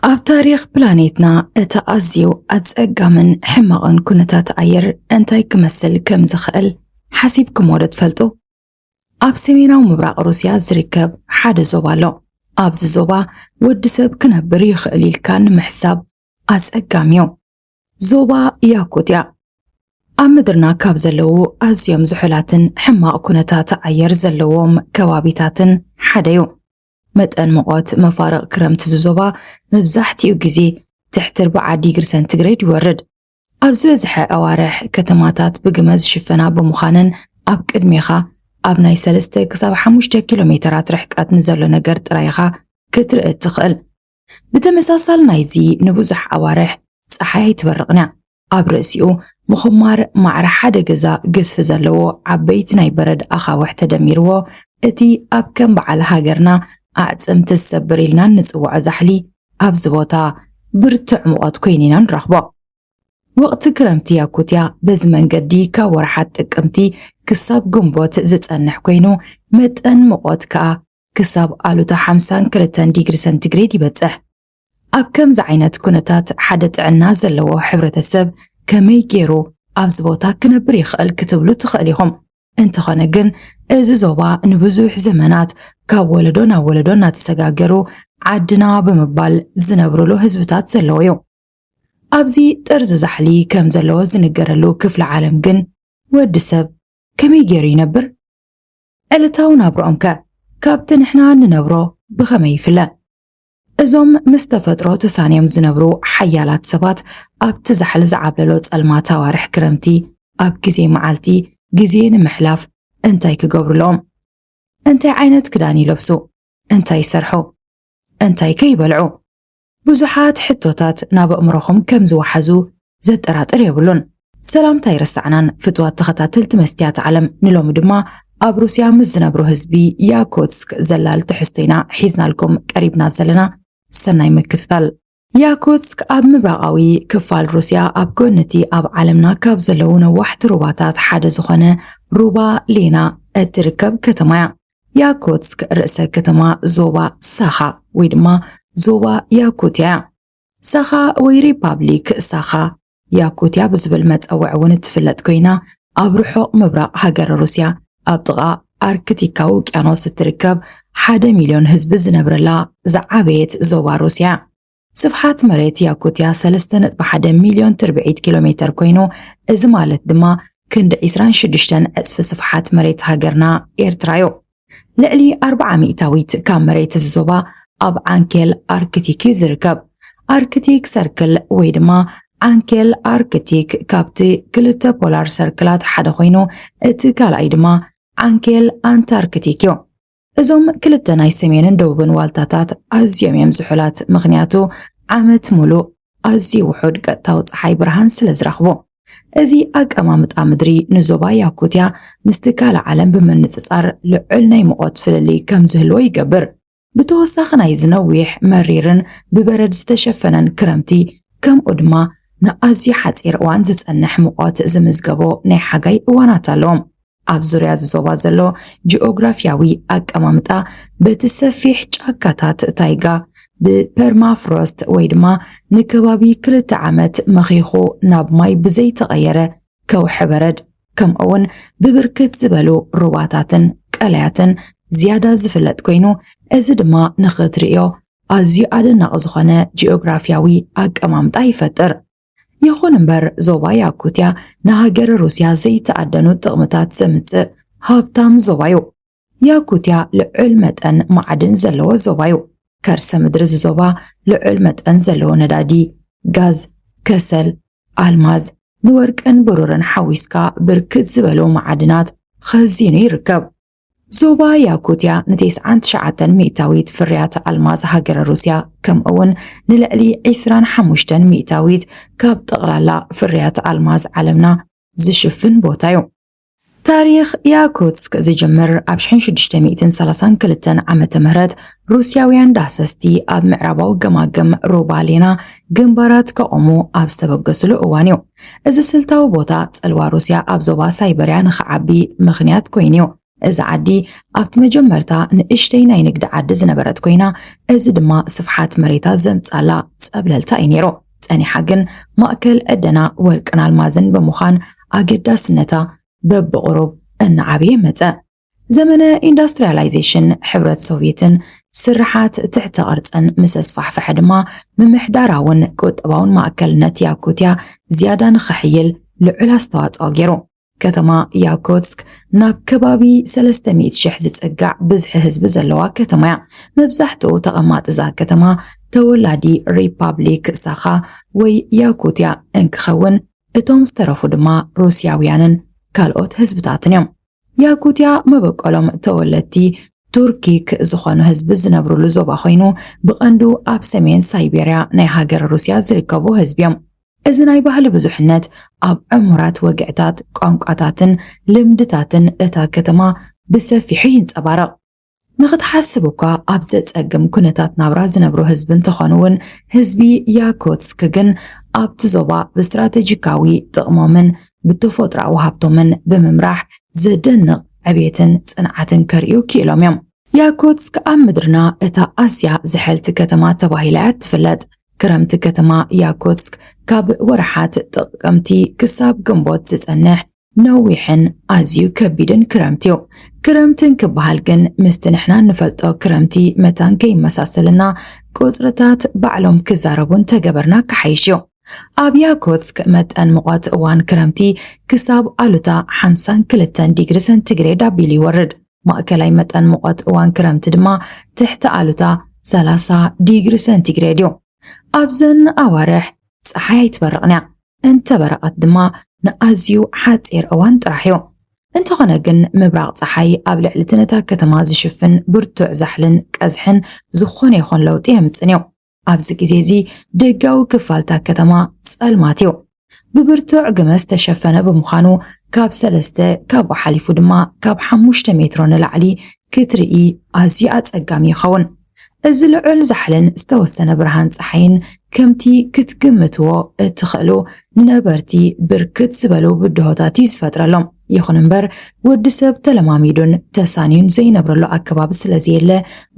ኣብ ታሪኽ ፕላኔትና እቲ ኣዝዩ ኣጸጋምን ሕማቕን ኩነታት ኣየር እንታይ ክመስል ከም ዝኽእል ሓሲብኩምዎ ዶ ትፈልጡ? ኣብ ሰሜናዊ ምብራቕ ሩስያ ዝርከብ ሓደ ዞባ ኣሎ። ኣብዚ ዞባ ወዲ ሰብ ክነብር ይኽእል ኢልካ ንምሕሳብ ኣጸጋሚ እዩ። ዞባ ያኩትያ ኣብ ምድርና ካብ ዘለዉ ኣዝዮም ዝሑላትን ሕማቕ ኩነታት ኣየር ዘለዎም ከባቢታትን ሓደ እዩ። መጠን ሙቐት መፋርቕ ክረምቲ እዚ ዞባ መብዛሕትኡ ግዜ ትሕቲ ኣርብዓ ዲግሪ ሰንቲግሬድ ይወርድ። ኣብ ዝበዝሐ ኣዋርሕ ከተማታት ብግመ ዝሽፈና ብምዃነን ኣብ ቅድሜኻ ኣብ ናይ ሰለስተ ክሳብ ሓሙሽተ ኪሎ ሜተራት ርሕቀት ንዘሎ ነገር ጥራይ ኢኻ ክትርኢ እትኽእል። ብተመሳሳሊ ናይዚ ንብዙሕ ኣዋርሕ ጸሓይ ኣይትበርቕን እያ። ኣብ ርእሲኡ ምኹማር ማዕረ ሓደ ገዛ ግዝፊ ዘለዎ ዓበይቲ ናይ በረድ ኣኻውሕ ተደሚርዎ፣ እቲ ኣብ ከም በዓል ሃገርና ኣዕጽምቲ ዝሰብር ኢልና እንጽውዖ ዛሕሊ ኣብዚ ቦታ ብርቱዕ ሙቐት ኮይኑ ኢና ንረኽቦ። ወቕቲ ክረምቲ ያኩትያ በዚ መንገዲ ካብ ወርሓት ጥቅምቲ ክሳብ ግንቦት ዝጸንሕ ኮይኑ፣ መጠን ሙቐት ከኣ ክሳብ ኣሉታ ሓምሳን ክልተን ዲግሪ ሰንቲግሬድ ይበጽሕ። ኣብ ከምዚ ዓይነት ኩነታት ሓደ ጥዕና ዘለዎ ሕብረተሰብ ከመይ ገይሩ ኣብዚ ቦታ ክነብር ይኽእል ክትብሉ ትኽእል ኢኹም። እንተኾነ ግን እዚ ዞባ ንብዙሕ ዘመናት ካብ ወለዶ ናብ ወለዶ እናተሰጋገሩ ዓድና ብምባል ዝነብሩሉ ህዝብታት ዘለዎ እዩ። ኣብዚ ጠርዚ ዛሕሊ ከም ዘለዎ ዝንገረሉ ክፍለ ዓለም ግን ወዲ ሰብ ከመይ ገይሩ ይነብር? ዕለታዊ ናብርኦም ከ ካብቲ ንሕና እንነብሮ ብኸመይ ይፍለ? እዞም ምስ ተፈጥሮ ተሳንዮም ዝነብሩ ሓያላት ሰባት ኣብቲ ዛሕሊ ዝዓብለሎ ጸልማት ኣዋርሕ ክረምቲ ኣብ ግዜ መዓልቲ ግዜ ንምሕላፍ እንታይ ክገብሩ ኣለዎም? እንታይ ዓይነት ክዳን ይለብሱ? እንታይ ይሰርሑ? እንታይ ከ ይበልዑ? ብዙሓት ሕቶታት ናብ ኣእምሮኹም ከም ዝወሓዙ ዘጠራጥር የብሉን። ሰላምታ ኣይረሳዕናን ፍትዋት ተኸታተልቲ መስትያት ዓለም። ንሎሚ ድማ ኣብ ሩስያ ምስ ዝነብሩ ህዝቢ ያኮትስክ ዘላል ትሕዝቶ ኢና ሒዝናልኩም ቀሪብና ዘለና። ሰናይ ምክትታል። ያኮትስክ ኣብ ምብራቓዊ ክፋል ሩስያ ኣብ ጎኒ እቲ ኣብ ዓለምና ካብ ዘለዉ ነዋሕቲ ሩባታት ሓደ ዝኾነ ሩባ ሌና እትርከብ ከተማ እያ። ያኮትስክ ርእሰ ከተማ ዞባ ሳኻ ወይ ድማ ዞባ ያኩትያ እያ። ሳኻ ወይ ሪፓብሊክ ሳኻ ያኩትያ ብዝብል መጸውዒ እውን እትፍለጥ ኮይና፣ ኣብ ርሑቕ ምብራቕ ሃገረ ሩስያ ኣብ ጥቓ ኣርክቲካዊ ውቅያኖስ እትርከብ ሓደ ሚልዮን ህዝቢ ዝነብረላ ዝዓበየት ዞባ ሩስያ። ስፍሓት መሬት ያኩትያ ሰለስተ ነጥቢ ሓደ ሚልዮን ትርብዒት ኪሎ ሜተር ኮይኑ፣ እዚ ማለት ድማ ክንዲ ዒስራን ሽዱሽተን ዕጽፊ ስፍሓት መሬት ሃገርና ኤርትራ እዩ። ልዕሊ ኣርብዓ ሚእታዊት ካብ መሬት እዚ ዞባ ኣብ ዓንኬል ኣርክቲክ እዩ ዝርከብ። ኣርክቲክ ሰርክል ወይ ድማ ዓንኬል ኣርክቲክ ካብቲ ክልተ ፖላር ሰርክላት ሓደ ኮይኑ፣ እቲ ካልኣይ ድማ ዓንኬል ኣንታርክቲክ እዩ። እዞም ክልተ ናይ ሰሜንን ደቡብን ዋልታታት ኣዝዮም እዮም ዝሑላት፣ ምኽንያቱ ዓመት ሙሉእ ኣዝዩ ውሑድ ቀጥታዊ ጸሓይ ብርሃን ስለ ዝረኽቡ። እዚ ኣቀማምጣ ምድሪ ንዞባ ያኩትያ ምስቲ ካልእ ዓለም ብምንጽጻር ልዑል ናይ ሙቐት ፍልልይ ከም ዝህልዎ ይገብር። ብተወሳኺ ናይዚ ነዊሕ፣ መሪርን ብበረድ ዝተሸፈነን ክረምቲ፣ ከምኡ ድማ ንኣዝዩ ሓጺር እዋን ዝጸንሕ ሙቐት ዝምዝገቦ ናይ ሓጋይ እዋናት ኣለዎም። ኣብ ዙርያ እዚ ዞባ ዘሎ ጂኦግራፍያዊ ኣቀማምጣ በቲ ሰፊሕ ጫካታት ታይጋ፣ ብፐርማፍሮስት ወይ ድማ ንከባቢ ክልተ ዓመት መኺኹ ናብ ማይ ብዘይተቐየረ ከውሒ በረድ፣ ከምኡውን ብብርክት ዝበሉ ሩባታትን ቀላያትን ዝያዳ ዝፍለጥ ኮይኑ፣ እዚ ድማ ንኽትርእዮ ኣዝዩ ኣደናቒ ዝኾነ ጂኦግራፍያዊ ኣቀማምጣ ይፈጥር። ይኹን እምበር፣ ዞባ ያኩትያ ንሃገረ ሩስያ ዘይተኣደኑ ጥቕምታት ዘምጽእ ሃብታም ዞባ እዩ። ያኩትያ ልዑል መጠን ማዕድን ዘለዎ ዞባ እዩ። ከርሰ ምድሪ እዚ ዞባ ልዑል መጠን ዘለዎ ነዳዲ፣ ጋዝ፣ ከሰል፣ ኣልማዝ፣ ንወርቅን ብሩርን ሓዊስካ ብርክት ዝበሉ ማዕድናት ኸዚኑ ይርከብ። ዞባ ያኩትያ ን ትስዓን ትሽዓተን ሚእታዊት ፍርያት ኣልማዝ ሃገረ ሩስያ፣ ከምኡ እውን ንልዕሊ ዕስራን ሓሙሽተን ሚእታዊት ካብ ጠቕላላ ፍርያት ኣልማዝ ዓለምና ዝሽፍን ቦታ እዩ። ታሪኽ ያኩትስክ ዝጅምር ኣብ ሽሕን ሽዱሽተ ሚእትን ሰላሳን ክልተን ዓመተ ምህረት ሩስያውያን ዳህሰስቲ ኣብ ምዕራባዊ ገማግም ሩባሌና ግንባራት ከቖሙ ኣብ ዝተበገስሉ እዋን እዩ። እዚ ስልታዊ ቦታ፣ ጸልዋ ሩስያ ኣብ ዞባ ሳይበርያ ንኽዓቢ ምኽንያት ኮይኑ እዩ። እዚ ዓዲ ኣብቲ መጀመርታ ንእሽተይ ናይ ንግዲ ዓዲ ዝነበረት ኮይና፣ እዚ ድማ ስፍሓት መሬታ ዘምጻላ ጸብለልታ እዩ ነይሩ። ጸኒሓ ግን ማእከል ዕደና ወርቅን ኣልማዝን ብምዃን፣ ኣገዳስነታ በብቕሩብ እናዓበየ መጸ። ዘመነ ኢንዱስትሪያላይዜሽን ሕብረት ሶቪየትን ስርሓት ትሕተ ቅርጽን ምስ ኣስፋሕፈሐ ድማ፣ ምምሕዳራውን ቁጠባውን ማእከልነት ያኩትያ ዝያዳ ንኽሕይል ልዑል ኣስተዋጽኦ ገይሩ። ከተማ ያኩትስክ ናብ ከባቢ ሰለስተ ሚእቲ ሽሕ ዝጽጋዕ ብዝሒ ህዝቢ ዘለዋ ከተማ እያ። መብዛሕትኡ ተቐማጢ እዛ ከተማ ተወላዲ ሪፓብሊክ ሳኻ ወይ ያኩትያ እንክኸውን፣ እቶም ዝተረፉ ድማ ሩስያውያንን ካልኦት ህዝብታትን እዮም። ያኩትያ መበቆሎም ተወለድቲ ቱርኪክ ዝኾኑ ህዝቢ ዝነብሩሉ ዞባ ኮይኑ፣ ብቐንዱ ኣብ ሰሜን ሳይቤርያ ናይ ሃገረ ሩስያ ዝርከቡ ህዝቢ እዮም። እዚ ናይ ባህሊ ብዙሕነት ኣብ ዕሙራት ወግዕታት፣ ቋንቋታትን ልምድታትን እታ ከተማ ብሰፊሑ ይንጸባረቕ። ንኽትሓስብ እኳ ኣብ ዘጸግም ኩነታት ናብራ ዝነብሩ ህዝቢ እንተኾኑ እውን፣ ህዝቢ ያኮትስክ ግን ኣብቲ ዞባ ብስትራተጂካዊ ጥቕሞምን ብተፈጥሮኣዊ ሃብቶምን ብምምራሕ ዘደንቕ ዕቤትን ጽንዓትን ከርእዩ ክኢሎም እዮም። ያኮትስክ ኣብ ምድርና እታ ኣዝያ ዝሕልቲ ከተማ ተባሂላ እያ እትፍለጥ። ክረምቲ ከተማ ያኮትስክ ካብ ወርሓት ጥቅምቲ ክሳብ ግንቦት ዝጸንሕ ነዊሕን ኣዝዩ ከቢድን ክረምቲ እዩ። ክረምቲ እንክበሃል ግን ምስቲ ንሕና እንፈልጦ ክረምቲ መታን ከይመሳሰልና ቁጽርታት ባዕሎም ክዛረቡ እንተገበርና ክሓይሽ እዩ። ኣብ ያኮትስክ መጠን ሙቐት እዋን ክረምቲ ክሳብ ኣሉታ ሓምሳን ክልተን ዲግሪ ሰንቲግሬድ ኣቢሉ ይወርድ። ማእከላይ መጠን ሙቐት እዋን ክረምቲ ድማ ትሕቲ ኣሉታ ሰላሳ ዲግሪ ሰንቲግሬድ እዩ። ኣብዘን ኣዋርሕ ጸሓይ ኣይትበርቕን እያ። እንተበረቐት ድማ ንኣዝዩ ሓጺር እዋን ጥራሕ እዩ። እንተኾነ ግን ምብራቕ ጸሓይ ኣብ ልዕሊ እቲ ነታ ከተማ ዝሽፍን ብርቱዕ ዛሕልን ቀዝሕን ዝኾነ ይኹን ለውጢ የምጽእን እዩ። ኣብዚ ግዜ እዚ ደጋዊ ክፋል እታ ከተማ ጸልማት እዩ። ብብርቱዕ ግመ ዝተሸፈነ ብምዃኑ ካብ ሰለስተ፣ ካብኡ ሓሊፉ ድማ ካብ ሓሙሽተ ሜትሮ ንላዕሊ ክትርኢ ኣዝዩ ኣጸጋሚ ይኸውን። እዚ ልዑል ዛሕልን ዝተወሰነ ብርሃን ጸሓይን ከምቲ ክትግምትዎ እትኽእሉ ንነበርቲ ብርክት ዝበሉ ብድሆታት እዩ ዝፈጥረሎም። ይኹን እምበር ወዲ ሰብ ተለማሚዱን ተሳንዩን ዘይነብረሉ ኣከባቢ ስለ ዘየለ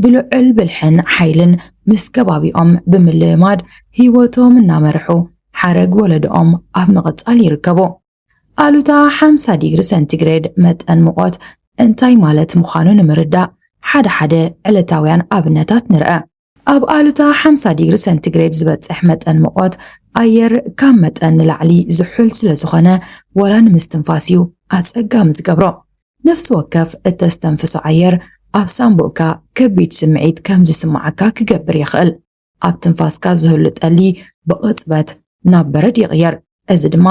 ብልዑል ብልሕን ሓይልን ምስ ከባቢኦም ብምልማድ ህይወቶም እናመርሑ ሓረግ ወለዶኦም ኣብ ምቕጻል ይርከቡ። ኣሉታ ሓምሳ ዲግሪ ሰንቲግሬድ መጠን ሙቐት እንታይ ማለት ምዃኑ ንምርዳእ ሓደ ሓደ ዕለታውያን ኣብነታት ንርአ። ኣብ ኣሉታ ሓምሳ ዲግሪ ሰንቲግሬድ ዝበጽሕ መጠን ሙቐት ኣየር ካብ መጠን ንላዕሊ ዝሑል ስለ ዝኾነ ዋላ ንምስትንፋስ እዩ ኣጸጋሚ ዝገብሮ። ነፍሲ ወከፍ እተስተንፍሶ ኣየር ኣብ ሳንቡእካ ከቢድ ስምዒት ከም ዝስምዓካ ክገብር ይኽእል። ኣብ ትንፋስካ ዝህሉ ጠሊ ብቕጽበት ናብ በረድ ይቕየር። እዚ ድማ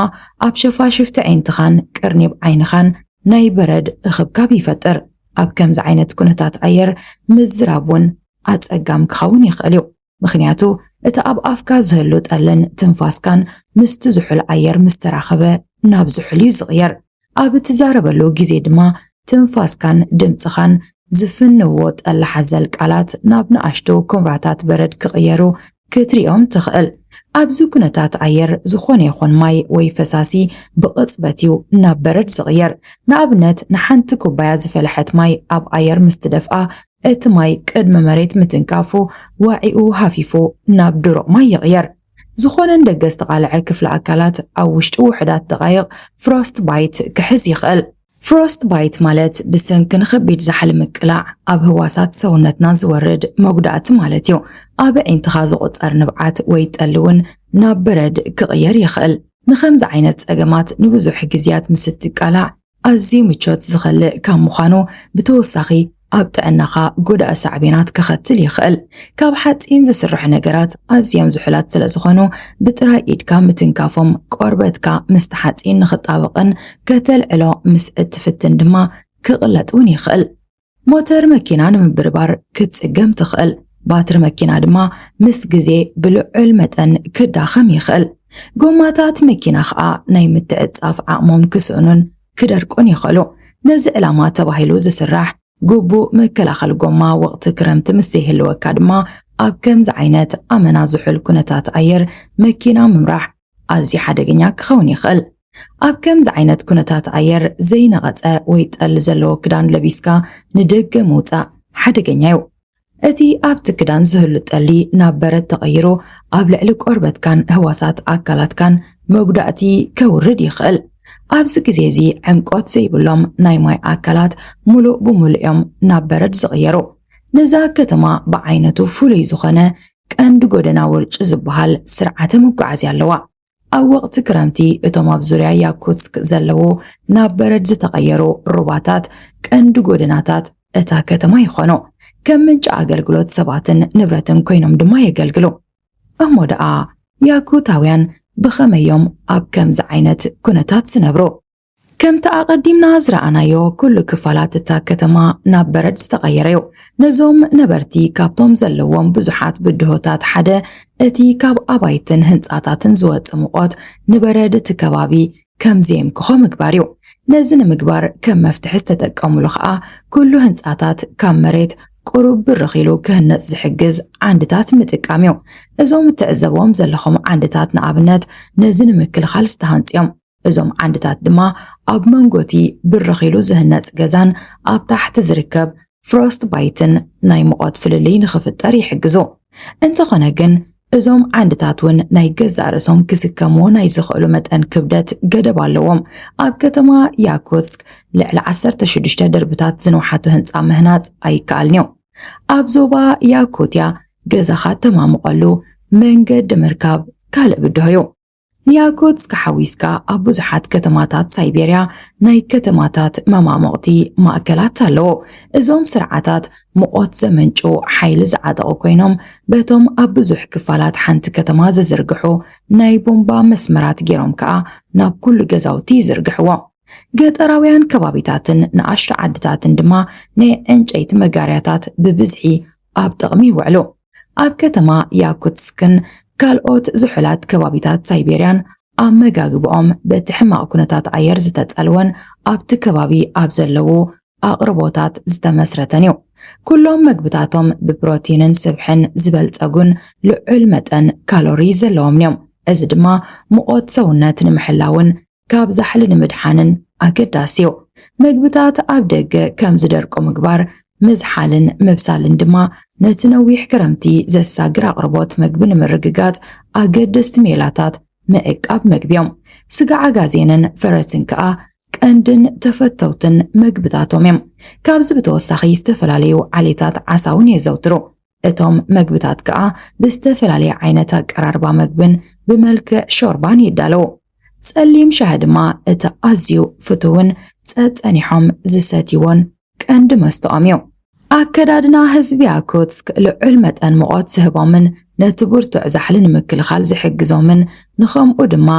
ኣብ ሸፋሽፍቲ ኣዒንትኻን ቅርኒብ ዓይንኻን ናይ በረድ እኽብካብ ይፈጥር። ኣብ ከምዚ ዓይነት ኩነታት ኣየር ምዝራብ እውን ኣጸጋሚ ክኸውን ይኽእል እዩ። ምኽንያቱ እቲ ኣብ ኣፍካ ዝህሉ ጠልን ትንፋስካን ምስቲ ዝሑል ኣየር ምስ ተራኸበ ናብ ዝሑል እዩ ዝቕየር። ኣብ እትዛረበሉ ግዜ ድማ ትንፋስካን ድምጽኻን ዝፍንዎ ጠሊ ሓዘል ቃላት ናብ ንኣሽቱ ኩምራታት በረድ ክቕየሩ ክትሪኦም ትኽእል። ኣብዚ ኩነታት ኣየር ዝኾነ ይኹን ማይ ወይ ፈሳሲ ብቕጽበት እዩ ናብ በረድ ዝቕየር። ንኣብነት ንሓንቲ ኩባያ ዝፈለሐት ማይ ኣብ ኣየር ምስ ትደፍኣ እቲ ማይ ቅድሚ መሬት ምትንካፉ ዋዒኡ ሃፊፉ ናብ ድሩቕ ማይ ይቕየር። ዝኾነ ንደገ ዝተቓልዐ ክፍሊ ኣካላት ኣብ ውሽጢ ውሑዳት ደቓይቕ ፍሮስት ባይት ክሕዝ ይኽእል። ፍሮስት ባይት ማለት ብሰንኪ ንኸቢድ ዛሕሊ ምቅላዕ ኣብ ህዋሳት ሰውነትና ዝወርድ መጉዳእቲ ማለት እዩ። ኣብ ኣዒንትኻ ዝቑጸር ንብዓት ወይ ጠሊ እውን ናብ በረድ ክቕየር ይኽእል። ንኸምዚ ዓይነት ጸገማት ንብዙሕ ግዜያት ምስ እትቃላዕ ኣዝዩ ምቾት ዝኸልእ ካብ ምዃኑ ብተወሳኺ ኣብ ጥዕናኻ ጎዳኢ ሳዕቤናት ከኸትል ይኽእል። ካብ ሓጺን ዝስርሑ ነገራት ኣዝዮም ዝሑላት ስለ ዝኾኑ ብጥራይ ኢድካ ምትንካፎም ቆርበትካ ምስቲ ሓጺን ንኽጣበቕን ከተልዕሎ ምስ እትፍትን ድማ ክቕለጥ እውን ይኽእል። ሞተር መኪና ንምብርባር ክትጽገም ትኽእል። ባትሪ መኪና ድማ ምስ ግዜ ብልዑል መጠን ክዳኸም ይኽእል። ጎማታት መኪና ኸኣ ናይ ምትዕጻፍ ዓቕሞም ክስእኑን ክደርቁን ይኽእሉ። ነዚ ዕላማ ተባሂሉ ዝስራሕ ግቡእ መከላኸሊ ጎማ ወቕቲ ክረምቲ ምስ ዘይህልወካ ድማ ኣብ ከምዚ ዓይነት ኣመና ዝሑል ኩነታት ኣየር መኪና ምምራሕ ኣዝዩ ሓደገኛ ክኸውን ይኽእል። ኣብ ከምዚ ዓይነት ኩነታት ኣየር ዘይነቐጸ ወይ ጠሊ ዘለዎ ክዳን ለቢስካ ንደገ ምውጻእ ሓደገኛ እዩ። እቲ ኣብቲ ክዳን ዝህሉ ጠሊ ናብ በረድ ተቐይሩ ኣብ ልዕሊ ቆርበትካን ህዋሳት ኣካላትካን መጉዳእቲ ከውርድ ይኽእል። ኣብዚ ግዜ እዚ ዕምቆት ዘይብሎም ናይ ማይ ኣካላት ሙሉእ ብሙሉእ እዮም ናብ በረድ ዝቕየሩ። ነዛ ከተማ ብዓይነቱ ፍሉይ ዝኾነ ቀንዲ ጎደና ውርጭ ዝበሃል ስርዓተ መጓዓዝያ ኣለዋ። ኣብ ወቕቲ ክረምቲ እቶም ኣብ ዙርያ ያኩትስክ ዘለዉ ናብ በረድ ዝተቐየሩ ሩባታት ቀንዲ ጎደናታት እታ ከተማ ይኾኑ። ከም ምንጪ ኣገልግሎት ሰባትን ንብረትን ኮይኖም ድማ የገልግሉ። እሞ ደኣ ያኩታውያን ብኸመይ እዮም ኣብ ከምዚ ዓይነት ኩነታት ዝነብሩ? ከምቲ ኣቐዲምና ዝረኣናዮ፣ ኩሉ ክፋላት እታ ከተማ ናብ በረድ ዝተቐየረ እዩ። ነዞም ነበርቲ ካብቶም ዘለዎም ብዙሓት ብድሆታት ሓደ እቲ ካብ ኣባይትን ህንጻታትን ዝወጽእ ሙቐት ንበረድ እቲ ከባቢ ከም ዘየምክኾ ምግባር እዩ። ነዚ ንምግባር ከም መፍትሒ ዝተጠቀሙሉ ኸኣ ኩሉ ህንጻታት ካብ መሬት ቁሩብ ብርኽ ኢሉ ክህነጽ ዝሕግዝ ዓንድታት ምጥቃም እዩ። እዞም እትዕዘብዎም ዘለኹም ዓንድታት ንኣብነት ነዚ ንምክልኻል ዝተሃንጹ እዮም። እዞም ዓንድታት ድማ ኣብ መንጎ እቲ ብርኽ ኢሉ ዝህነጽ ገዛን ኣብ ታሕቲ ዝርከብ ፍሮስት ባይትን ናይ ሙቐት ፍልልይ ንኽፍጠር ይሕግዙ። እንተኾነ ግን እዞም ዓንድታት እውን ናይ ገዛእ ርእሶም ክስከምዎ ናይ ዝኽእሉ መጠን ክብደት ገደብ ኣለዎም። ኣብ ከተማ ያኩትስክ ልዕሊ ዓሰርተ ሽዱሽተ ደርብታት ዝንውሓቱ ህንጻ ምህናጽ ኣይከኣልን እዩ። ኣብ ዞባ ያኩትያ ገዛኻ ተማምቐሉ መንገዲ ምርካብ ካልእ ብድሆ እዩ። ንያኩትስክ ሓዊስካ ኣብ ብዙሓት ከተማታት ሳይቤርያ ናይ ከተማታት መማሙቕቲ ማእከላት ኣለዉ። እዞም ስርዓታት ሙቐት ዘመንጩ ሓይሊ ዝዓጠቑ ኮይኖም በቶም ኣብ ብዙሕ ክፋላት ሓንቲ ከተማ ዝዝርግሑ ናይ ቦምባ መስመራት ገይሮም ከኣ ናብ ኩሉ ገዛውቲ ይዝርግሕዎ። ገጠራውያን ከባቢታትን ንኣሽቱ ዓድታትን ድማ ናይ ዕንጨይቲ መጋርያታት ብብዝሒ ኣብ ጥቕሚ ይውዕሉ። ኣብ ከተማ ያኩትስክን ካልኦት ዝሑላት ከባቢታት ሳይቤርያን ኣመጋግብኦም በቲ ሕማቕ ኩነታት ኣየር ዝተጸልወን ኣብቲ ከባቢ ኣብ ዘለዉ ኣቕርቦታት ዝተመስረተን እዩ። ኩሎም መግብታቶም ብፕሮቲንን ስብሕን ዝበልጸጉን ልዑል መጠን ካሎሪ ዘለዎም እዮም። እዚ ድማ ሙቐት ሰውነት ንምሕላውን ካብ ዛሕሊ ንምድሓንን ኣገዳሲ እዩ። መግብታት ኣብ ደገ ከም ዝደርቁ ምግባር፣ ምዝሓልን ምብሳልን ድማ ነቲ ነዊሕ ክረምቲ ዘሳግር ኣቕርቦት መግቢ ንምርግጋጽ ኣገደስቲ ሜላታት ምዕቃብ መግቢ እዮም። ስጋ ዓጋዜንን ፈረስን ከኣ ቀንድን ተፈተውትን መግብታቶም እዮም። ካብዚ ብተወሳኺ ዝተፈላለዩ ዓሌታት ዓሳ እውን የዘውትሩ። እቶም መግብታት ከኣ ብዝተፈላለየ ዓይነት ኣቀራርባ መግብን ብመልክዕ ሾርባን ይዳለዉ። ጸሊም ሻሂ ድማ እቲ ኣዝዩ ፍቱውን ጸጸኒሖም ዝሰትይዎን ቀንዲ መስተኦም እዩ። ኣከዳድና ህዝቢ ያኩትስክ ልዑል መጠን ሙቐት ዝህቦምን ነቲ ብርቱዕ ዛሕሊ ንምክልኻል ዝሕግዞምን ንኸምኡ ድማ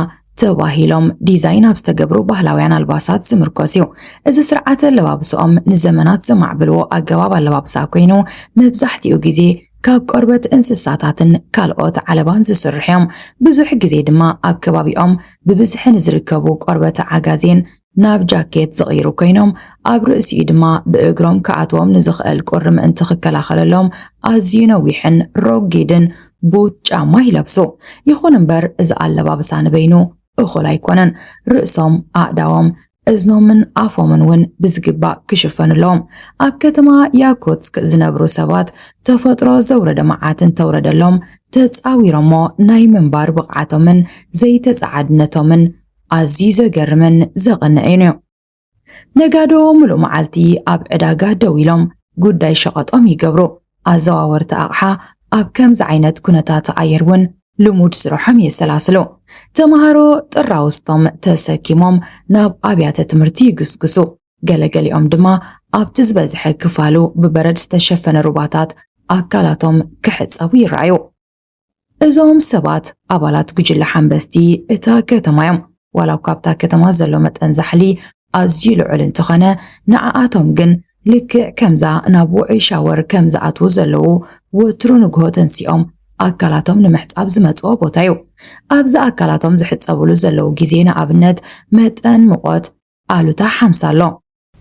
ተባሂሎም ዲዛይን ኣብ ዝተገብሩ ባህላውያን ኣልባሳት ዝምርኮስ እዩ። እዚ ስርዓተ ኣለባብስኦም ንዘመናት ዘማዕበልዎ ኣገባብ ኣለባብሳ ኮይኑ፣ መብዛሕትኡ ግዜ ካብ ቆርበት እንስሳታትን ካልኦት ዓለባን ዝስርሑ እዮም። ብዙሕ ግዜ ድማ ኣብ ከባቢኦም ብብዝሒ ንዝርከቡ ቆርበት ዓጋዜን ናብ ጃኬት ዝቕይሩ ኮይኖም፣ ኣብ ርእሲኡ ድማ ብእግሮም ክኣትዎም ንዝኽእል ቁሪ ምእንቲ ክከላኸለሎም ኣዝዩ ነዊሕን ረጒድን ቡት ጫማ ይለብሱ። ይኹን እምበር፣ እዚ ኣለባብሳ ንበይኑ እኹል ኣይኮነን። ርእሶም፣ ኣእዳዎም፣ እዝኖምን ኣፎምን እውን ብዝግባእ ክሽፈኑ ኣለዎም። ኣብ ከተማ ያኩትስክ ዝነብሩ ሰባት ተፈጥሮ ዘውረደ መዓት እንተውረደሎም ተጻዊሮሞ ናይ ምንባር ብቕዓቶምን ዘይተጻዓድነቶምን ኣዝዩ ዘገርምን ዘቕንዕን እዩ። ነጋዶ ምሉእ መዓልቲ ኣብ ዕዳጋ ደው ኢሎም ጉዳይ ሸቐጦም ይገብሩ። ኣዘዋወርቲ ኣቕሓ ኣብ ከምዚ ዓይነት ኩነታት ኣየር እውን ልሙድ ስርሖም የሰላስሉ። ተምሃሮ ጥራውስቶም ተሰኪሞም ናብ ኣብያተ ትምህርቲ ይግስግሱ። ገለገሊኦም ድማ ኣብቲ ዝበዝሐ ክፋሉ ብበረድ ዝተሸፈነ ሩባታት ኣካላቶም ክሕጸቡ ይረኣዩ። እዞም ሰባት ኣባላት ጉጅለ ሓንበስቲ እታ ከተማ እዮም። ዋላ እኳ ኣብታ ከተማ ዘሎ መጠን ዛሕሊ ኣዝዩ ልዑል እንተኾነ፣ ንዓኣቶም ግን ልክዕ ከምዛ ናብ ውዑይ ሻወር ከም ዝኣትዉ ዘለዉ ወትሩ ንግሆ ተንሲኦም ኣካላቶም ንምሕጻብ ዝመጽዎ ቦታ እዩ። ኣብዚ ኣካላቶም ዝሕጸብሉ ዘለዉ ግዜ ንኣብነት መጠን ሙቐት ኣሉታ ሓምሳ ኣሎ።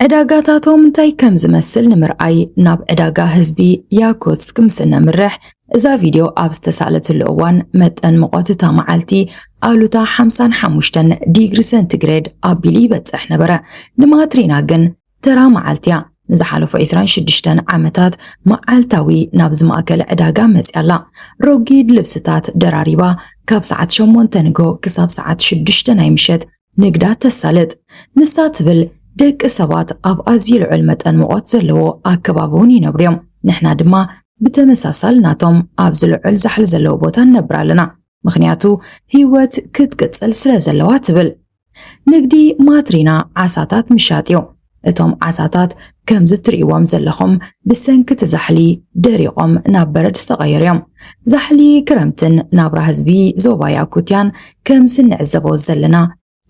ዕዳጋታቶም እንታይ ከም ዝመስል ንምርኣይ ናብ ዕዳጋ ህዝቢ ያኩትስክ ምስ እነምርሕ፣ እዛ ቪድዮ ኣብ ዝተሳእለትሉ እዋን መጠን ሙቐት እታ መዓልቲ ኣሉታ ሓምሳን ሓሙሽተን ዲግሪ ሰንቲግሬድ ኣቢሉ ይበጽሕ ነበረ። ንማትሪና ግን ተራ መዓልቲ እያ። ንዝሓለፉ ዕስራን ሽዱሽተን ዓመታት መዓልታዊ ናብዚ ማእከል ዕዳጋ መጽያ ኣላ። ረጒድ ልብስታት ደራሪባ ካብ ሰዓት ሸሞንተ ንግሆ ክሳብ ሰዓት ሽዱሽተ ናይ ምሸት ንግዳ ተሳልጥ። ንሳ ትብል ደቂ ሰባት ኣብ ኣዝዩ ልዑል መጠን ሙቐት ዘለዎ ኣከባቢ እውን ይነብሩ እዮም። ንሕና ድማ ብተመሳሳሊ ናቶም ኣብዚ ልዑል ዛሕሊ ዘለዎ ቦታ ንነብር ኣለና። ምኽንያቱ ህይወት ክትቅጽል ስለ ዘለዋ ትብል። ንግዲ ማትሪና ዓሳታት ምሻጥ እዩ። እቶም ዓሳታት ከምዚ ትርእይዎም ዘለኹም ብሰንኪ እቲ ዛሕሊ ደሪቖም ናብ በረድ ዝተቐየሩ እዮም። ዛሕሊ ክረምትን ናብራ ህዝቢ ዞባ ያኩትያን ከምዚ እንዕዘቦ ዘለና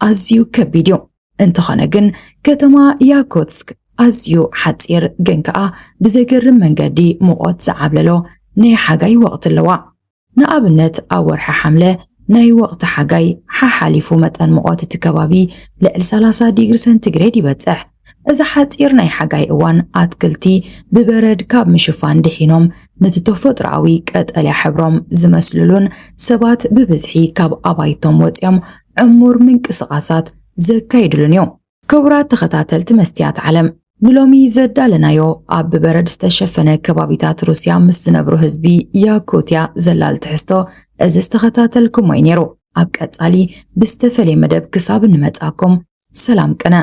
ኣዝዩ ከቢድ እዩ። እንተኾነ ግን ከተማ ያኩትስክ ኣዝዩ ሓጺር ግን ከኣ ብዘገርም መንገዲ ሙቐት ዝዓብለሎ ናይ ሓጋይ ወቕቲ ኣለዋ። ንኣብነት ኣብ ወርሒ ሓምለ ናይ ወቕቲ ሓጋይ ሓሓሊፉ መጠን ሙቐት እቲ ከባቢ ልዕሊ ሰላሳ ዲግሪ ሰንቲግሬድ ይበጽሕ። እዚ ሓጺር ናይ ሓጋይ እዋን ኣትክልቲ ብበረድ ካብ ምሽፋን ድሒኖም ነቲ ተፈጥሮኣዊ ቀጠልያ ሕብሮም ዝመስልሉን ሰባት ብብዝሒ ካብ ኣባይቶም ወጺኦም ዕሙር ምንቅስቓሳት ዘካይድሉን እዩ። ክቡራት ተኸታተልቲ መስትያት ዓለም፣ ንሎሚ ዘዳለናዮ ኣብ ብበረድ ዝተሸፈነ ከባቢታት ሩስያ ምስ ዝነብሩ ህዝቢ ያኩትያ ዘላል ትሕዝቶ እዚ ዝተኸታተልኩሞ እዩ ነይሩ። ኣብ ቀጻሊ ብዝተፈልየ መደብ ክሳብ እንመጻኩም ሰላም ቅነ።